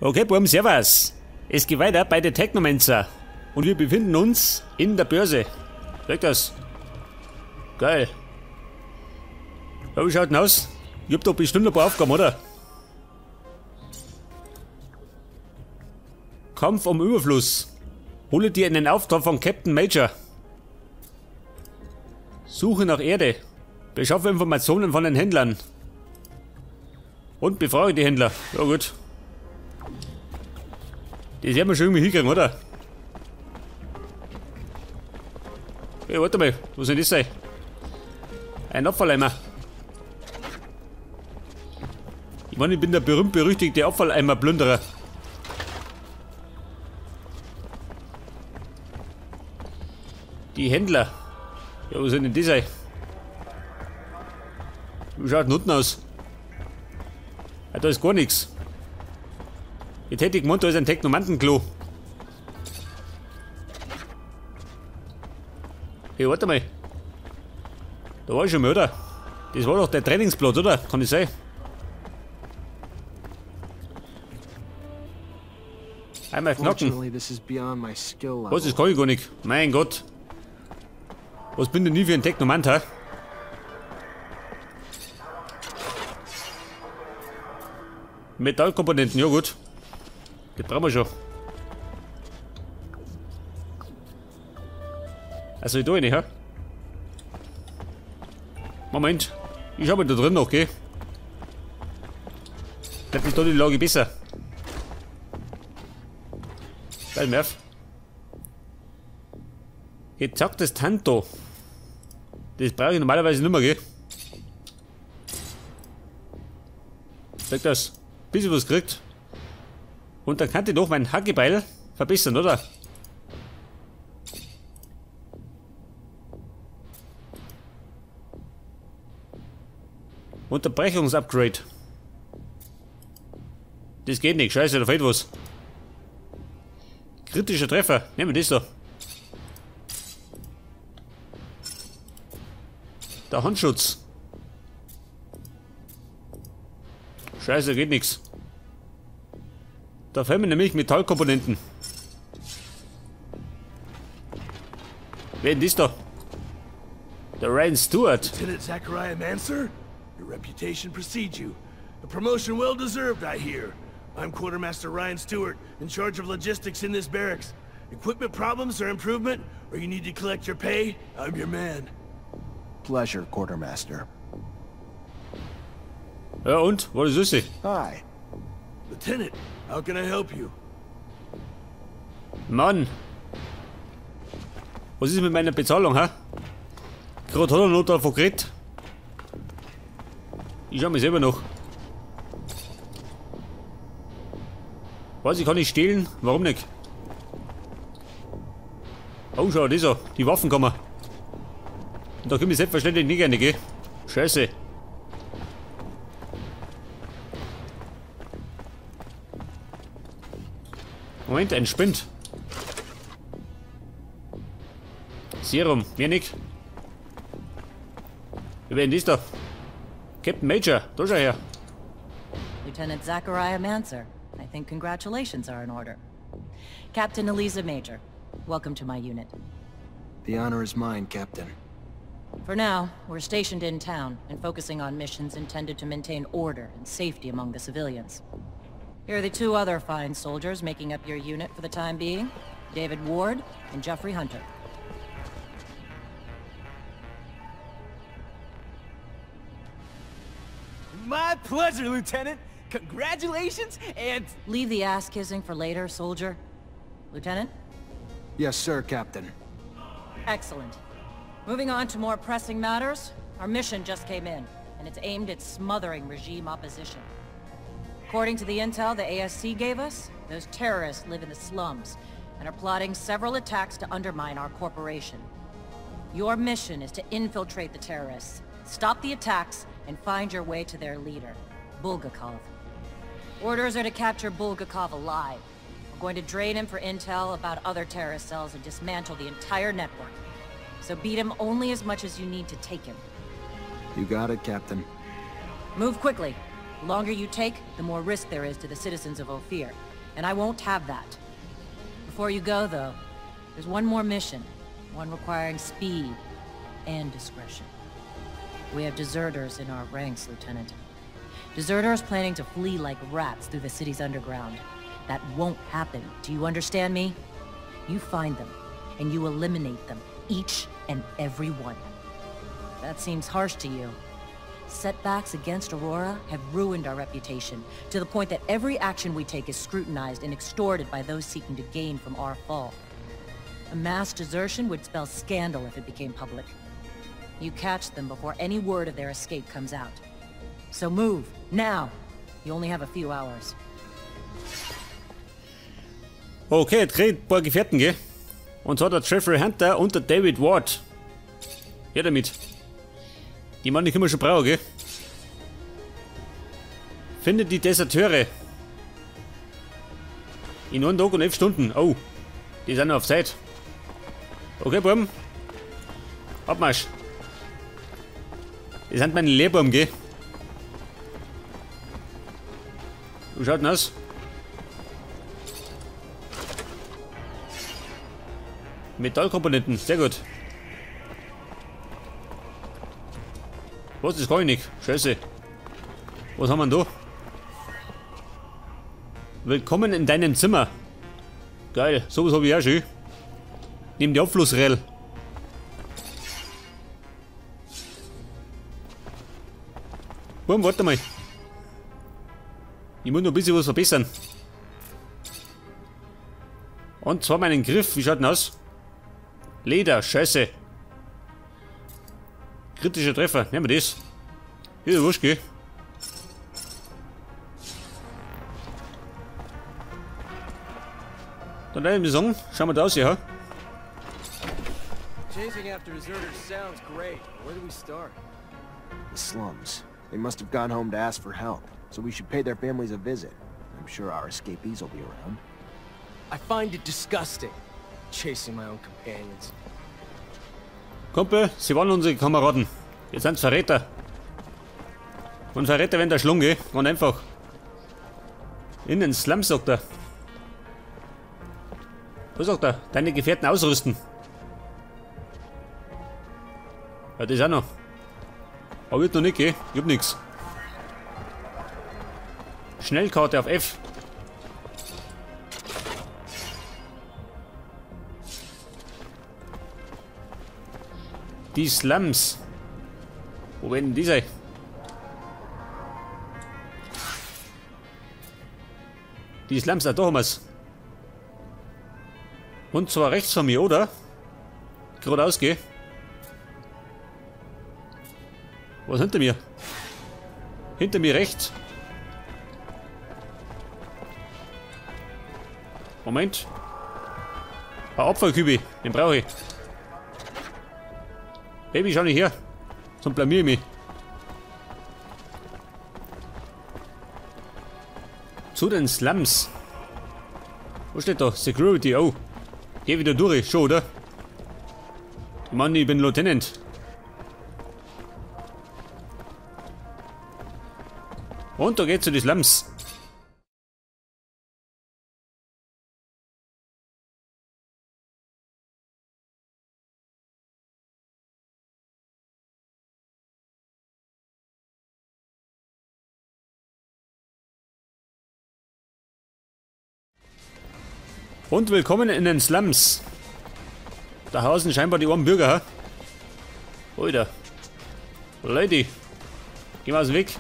Okay, Buam, servus. Es geht weiter bei der Technomancer. Und wir befinden uns in der Börse. Sag das. Geil. Ja, wie schaut denn aus? Ich hab doch bestimmt ein paar Aufgaben, oder? Kampf um Überfluss. Hole dir einen Auftrag von Captain Major. Suche nach Erde. Beschaffe Informationen von den Händlern. Und befrage die Händler. Ja gut. Das werden wir schon irgendwie hinkriegen, oder? Hey, warte mal, was soll das sein? Ein Abfalleimer. Ich meine, ich bin der berühmt-berüchtigte Abfalleimer-Plünderer. Die Händler. Ja, was soll denn das sein? Wie schaut denn unten aus? Ja, da ist gar nichts. Jetzt hätte ich gemeint, da ist ein Technomantenklo. Hey, warte mal. Da war ich schon mal, oder? Das war doch der Trainingsplatz, oder? Kann das sein? Einmal knacken. Was, das kann ich gar nicht. Mein Gott. Was bin denn ich für ein Technomant, hä? Metallkomponenten, ja gut. Die brauchen wir schon. Also ich tue nicht, hä? Moment. Ich schau mal da drin noch, gell? Vielleicht ist da die Lage besser. Geil, Merv. Gezacktes Tanto. Das brauche ich normalerweise nicht mehr, gell? Sag das. Bisschen was kriegt. Und dann kann ich noch mein Hackebeil verbessern, oder? Unterbrechungsupgrade. Das geht nicht, scheiße, da fehlt was. Kritischer Treffer, nehmen wir das da. Der Handschutz. Scheiße, geht nichts. Da fehlen mir nämlich Metallkomponenten. Wer denn das da? Der Ryan Stewart. Lieutenant Zachariah Manser? Your reputation precedes you. A promotion well deserved, I hear. I'm Quartermaster Ryan Stewart, in charge of logistics in this barracks. Equipment problems or improvement, or you need to collect your pay, I'm your man. Pleasure, Quartermaster. Ja und? Was ist das? Hi. Lieutenant, how can I help you? Mann. Was ist mit meiner Bezahlung, hä? Gerade hat er noch davon geredet. Ich schau mir selber noch. Was, ich kann nicht stehlen? Warum nicht? Oh, schau, das da. Die Waffenkammer. Und da komme ich selbstverständlich nicht rein, gell? Scheiße. Moment, ein Spind. Serum, mehr nicht. Wer denn das da? Captain Major, da schau her. Lieutenant Zachariah Manser, I think congratulations are in order. Captain Eliza Major, welcome to my unit. The honor is mine, Captain. For now, we're stationed in town and focusing on missions intended to maintain order and safety among the civilians. Here are the two other fine soldiers making up your unit for the time being, David Ward and Jeffrey Hunter. My pleasure, Lieutenant. Congratulations and... Leave the ass-kissing for later, soldier. Lieutenant? Yes, sir, Captain. Excellent. Moving on to more pressing matters, our mission just came in, and it's aimed at smothering regime opposition. According to the intel the ASC gave us, those terrorists live in the slums and are plotting several attacks to undermine our corporation. Your mission is to infiltrate the terrorists, stop the attacks, and find your way to their leader, Bulgakov. Orders are to capture Bulgakov alive. We're going to drain him for intel about other terrorist cells and dismantle the entire network. So beat him only as much as you need to take him. You got it, Captain. Move quickly. The longer you take, the more risk there is to the citizens of Ophir, and I won't have that. Before you go, though, there's one more mission, one requiring speed and discretion. We have deserters in our ranks, Lieutenant. Deserters planning to flee like rats through the city's underground. That won't happen. Do you understand me? You find them, and you eliminate them, each and every one. That seems harsh to you. Setbacks against Aurora have ruined our reputation, to the point that every action we take is scrutinized and extorted by those seeking to gain from our fall. A mass desertion would spell scandal if it became public. You catch them before any word of their escape comes out. So move, now! You only have a few hours. Okay, jetzt krieg ich ein paar Gefährten, gell? Und zwar der Jeffrey Hunter und der David Ward. Ja, damit. Die Mann, die können wir schon brauchen, gell? Finde die Deserteure. In 1 Tag und 11 Stunden. Oh, die sind noch auf Zeit. Okay, Buben. Abmarsch. Das sind meine Lehrbuben, gell? Wie schaut denn aus? Metallkomponenten, sehr gut. Was, das kann ich nicht. Scheiße. Was haben wir denn da? Willkommen in deinem Zimmer. Geil, sowas habe ich auch schon. Nimm die Abflussrell. Bumm, warte mal. Ich muss noch ein bisschen was verbessern. Und zwar meinen Griff. Wie schaut denn aus? Leder, scheiße. Kritischer Treffer. Nehmen wir das. Ist ja wurscht, gell? Dann werde ich sagen, schauen wir da aus, ja. Chasing after deserters sounds great. Where do we start? The slums. They must have gone home to ask for help, so we should pay their families a visit. I'm sure our escapees will be around. I find it disgusting, chasing my own companions. Kumpel, sie waren unsere Kameraden. Jetzt sind Verräter. Und Verräter werden der Schlung, gell? Ganz einfach. In den Slum, sagt er. Was sagt er? Deine Gefährten ausrüsten. Ja, das auch noch. Aber wird noch nicht, gell? Ich hab nix. Schnellkarte auf F. Die Slums. Wo werden die sein? Die Slums, da haben wir's. Und zwar rechts von mir, oder? Geradeaus, gell? Was hinter mir? Hinter mir rechts. Moment. Ein Abfallkübel, den brauche ich. Baby, schau nicht her. Sonst blamier ich mich. Zu den Slums. Wo steht da? Security, oh. Geh wieder durch, schon, oder? Mann, ich bin Lieutenant. Und da geht's zu den Slums. Und willkommen in den Slums. Da hausen scheinbar die armen Bürger, hä? Alter. Leute. Geh mal aus dem Weg.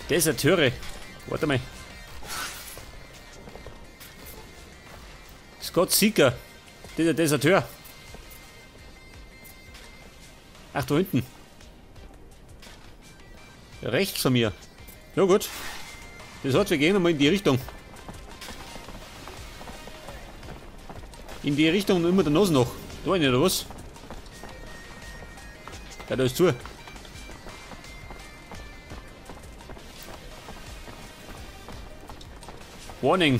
Deserteure. Warte mal. Scott Seeker. Dieser Deserteur. Ach, da hinten. Rechts von mir. Ja gut. Das heißt, wir gehen nochmal in die Richtung. In die Richtung und immer der Nase noch. Da nicht, oder was? Ja, da ist zu. Warning.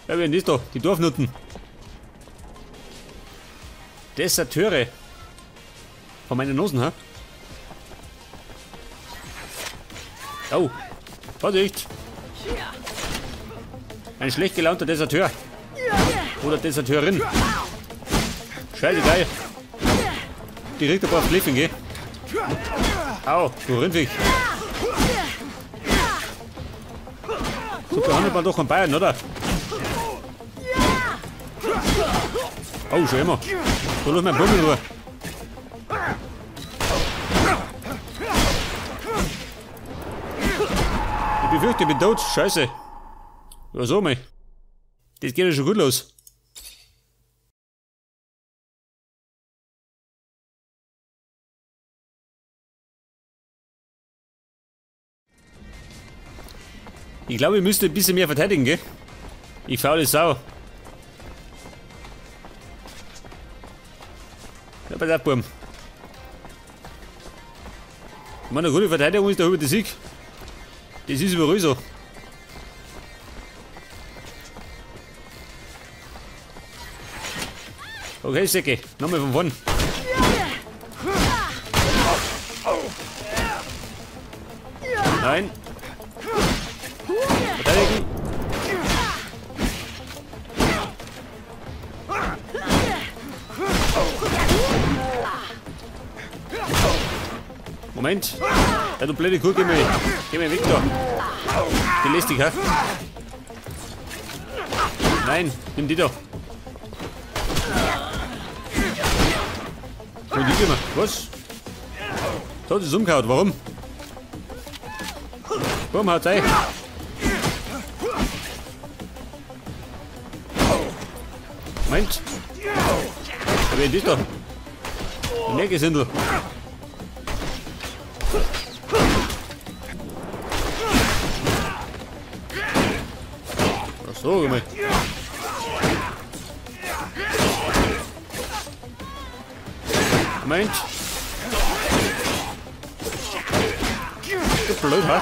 Ja, wer ist das da? Die Dorfnutten. Deserteure. Von meinen Nosen, ha? Oh, Vorsicht! Ein schlecht gelaunter Deserteur. Oder Deserteurin. Scheiße, geil. Direkt ein paar Flippen, gell? Au, du Rindviech. So behandelt man doch in Bayern, oder? Oh, schon immer. So, lass meinen Bummel in Ruhe. Ich befürchte, ich bin tot. Scheiße. Ja, so mal. Das geht ja schon gut los. Ich glaube, ich müsste ein bisschen mehr verteidigen, gell? Ich faule Sau. Ja, pass auf, Burm. Ich meine, eine gute Verteidigung ist der über die Sieg. Das ist überall so. Okay, Säcke. Nochmal von vorn. Nein. Verteidigen. Moment. Ja, du blöde Kuh, geh mal weg da. Die lässt dich, ha? Nein, nimm die da. Oh, die gehen wir. Was? Da hat sie umgehauen. Warum? Warum haut sie? Moment. Wer ist das da? Nähgesindel. Ach so, guck mal. Moment. Du blöd, ha?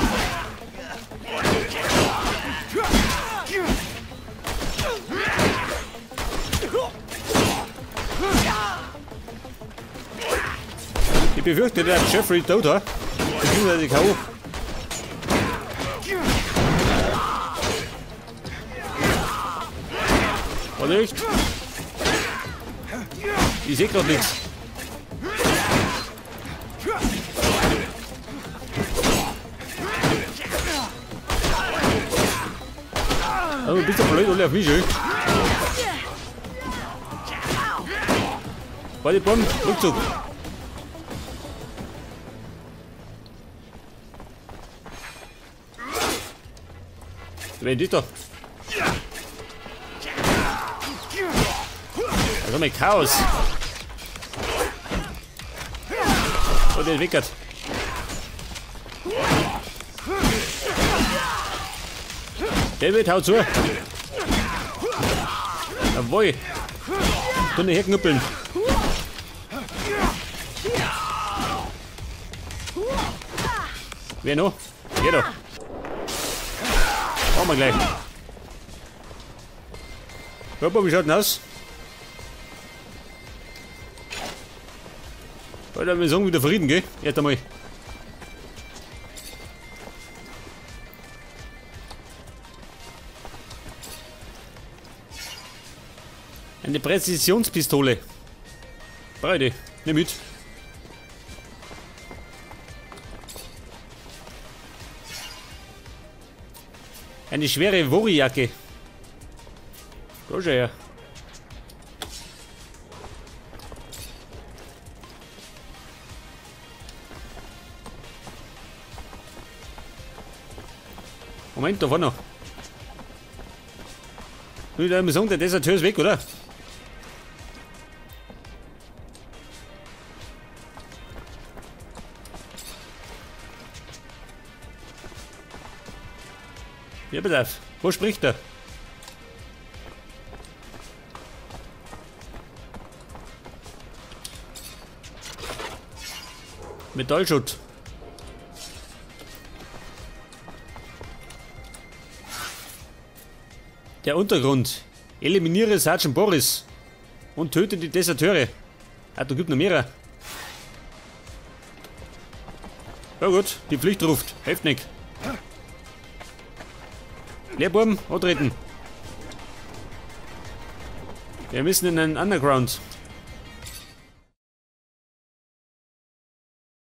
Ich befürchte, der Jeffrey tot, ha? Beziehungsweise K.O. Vorsicht! Ich seh grad nichts. Aber du bist doch blöd, alle auf mich, schön. Warte, Bomben, Rückzug. Wer ist das da? Also mit Chaos. Und der wickert. David, hau zu. Jawohl. Tu nicht herknüppeln. Wer noch? Geh doch. Machen wir gleich. Hör, wie schaut denn aus? Alter, wir sagen wieder Frieden, gell? Erst einmal. Eine Präzisionspistole. Breite, nimm mit. Eine schwere Wori-Jacke. Da schau her. Moment, da war noch. Ich würde sagen, der Deserteur ist weg, oder? Ja, pass auf. Wo spricht er? Metallschutt. Der Untergrund. Eliminiere Sergeant Boris und töte die Deserteure. Ah, da gibt noch mehrere. Ja gut, die Pflicht ruft. Hilft nicht. Lehrbuben, antreten. Wir müssen in den Underground.